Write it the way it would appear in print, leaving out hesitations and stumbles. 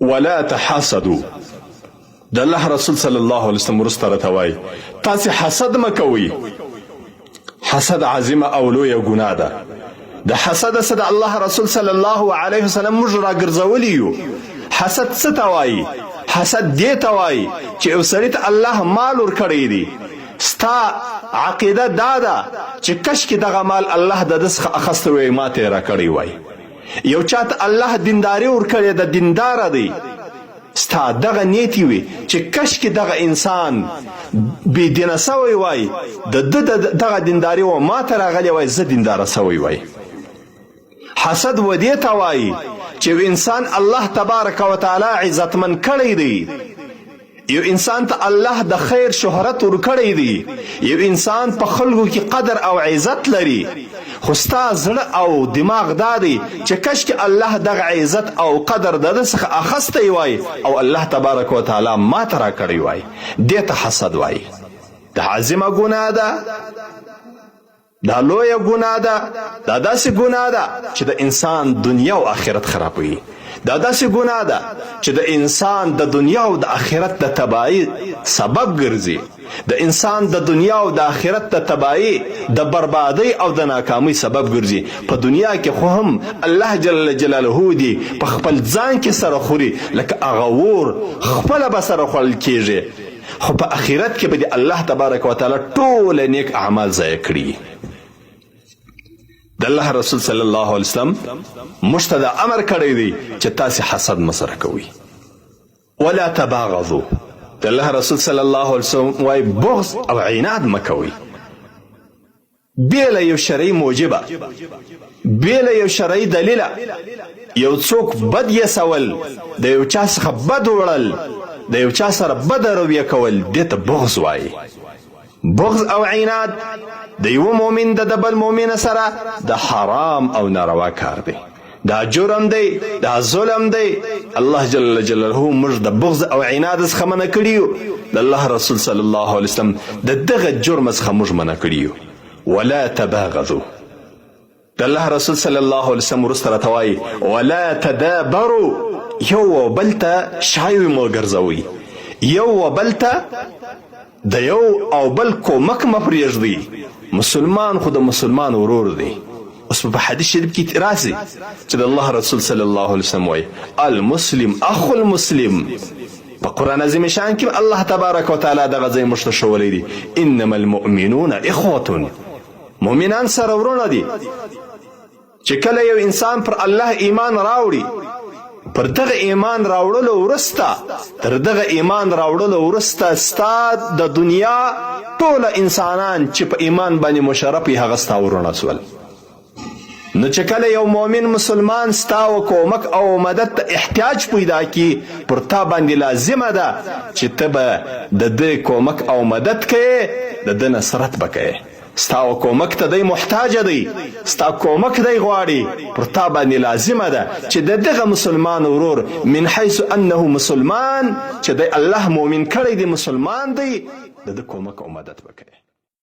ولا تحاسدو، د الله رسول صلی الله علیه وسلم وروسته راته وایي تاسې حسد مه کوئ. حسد عظیمه او لویه ګناه ده. د حسد څخه د الله رسول صلی الله علیه وسلم موږ راګرځولي یو. حسد څه ته وایي؟ حسد دې ته وایي چې یو سړي ته الله مال ورکړی دی، ستا عقیده دا ده چې کشکې دغه مال الله د ده څخه اخیستی وای، ماته یې راکړی وای. یو چاته الله دینداري ورکړې ده، دینداره دی، ستا دغه نیت وي چې کشکې دغه انسان بې دینه سوی وای، د ده دغه دینداري و ماته راغلې وای، زه دینداره سوی وای. حسد و دې ته وایي چې یو انسان الله تبارک وتعالی عزتمن کړی دی، یو انسان ته الله د خیر شهرت ورکړی دی، یو انسان په خلکو کې قدر او عزت لري، خو ستا زړه او دماغ دا دی چې کشکې الله دغه عزت او قدر د ده څخه اخستی وای او الله تبارک وتعالی ماته راکړی وای، دې ته حسد وایي. دا عظیمه ګناه ده. دا لویه ګناه ده. دا داسې ګناه ده چې د انسان دنیا او آخرت خرابوي. دا داسې ګناه ده چې د انسان د دنیا او د آخرت د تباهي سبب ګرځي، د انسان د دنیا او د آخرت د تباهي، د بربادۍ او د ناکامۍ سبب ګرځي. په دنیا کې خو هم الله جل جلاله دي په خپل ځان کې سره خوري، لکه هغه اور خپله به سره خوړل کېږي، خو په اخرت کې به دې الله تبارک وتعالی ټوله نیک اعمال ضایع کړي. د الله رسول صلی الله علیه وسلم موږ ته دا امر کړی دی چې تاسې حسد مه سره کوئ. ولا تباغضو، د الله رسول صلی الله علیه وسلم وایي بغض او عناد مه کوئ. بې له یو شرعي موجبه، بې له یو شرعي دلیله یو څوک بد یسول، د یو چا څخه بد وړل، د یو چا سره بده رویه کول، دې ته بغض وایي. بغض او عناد د یوه مؤمن د بل مؤمن سره د حرام او ناروا کار دی. دا جرم دی، دا ظلم دی. الله جل جلاله موږ د بغض او عناد څخه منع کړي یو. د الله رسول صلی الله علیه وسلم د دغه جرم څخه موږ منع کړي یو. ولا تباغضو، د الله رسول صلی الله علیه وسلم وروسته راته وایي ولا تدابرو، یو او بل ته شایوي مه ګرځوئ، یو او بل ته د یو او بل کومک مه پرېږدئ. مسلمان خو د مسلمان ورور دی. اوس په حدیث شریف کې راسي چې د الله رسول صلی الله علیه وسلم وایي المسلم اخو المسلم. په قرآن عظیم شان کې الله تبارک وتعالی دغه ځای موږ ته ښوولی دی، انما المؤمنون اخوة، مؤمنان سره وروڼه دي. چې کله یو انسان پر الله ایمان راوړي، پر دغه ایمان راوړلو وروسته، تر دغه ایمان راوړلو وروسته ستا د دنیا ټوله انسانان چې په ایمان باندې مشرف وي هغه ستا وروڼه سول. نو چې کله یو مؤمن مسلمان ستا و کومک او مدد ته احتیاج پیدا کی، پر تا باندې لازمه ده چې ته به د ده کومک او مدد کوې، د ده نصرت به کوې. ستا و کومک ته دی محتاج دی، ستا کومک دی غواړي، پر تا باندې لازمه ده چې د دغه مسلمان ورور من حیث انه مسلمان، چې دی الله مؤمن کړی دی، مسلمان دی، د ده کومک او مدد وکړي.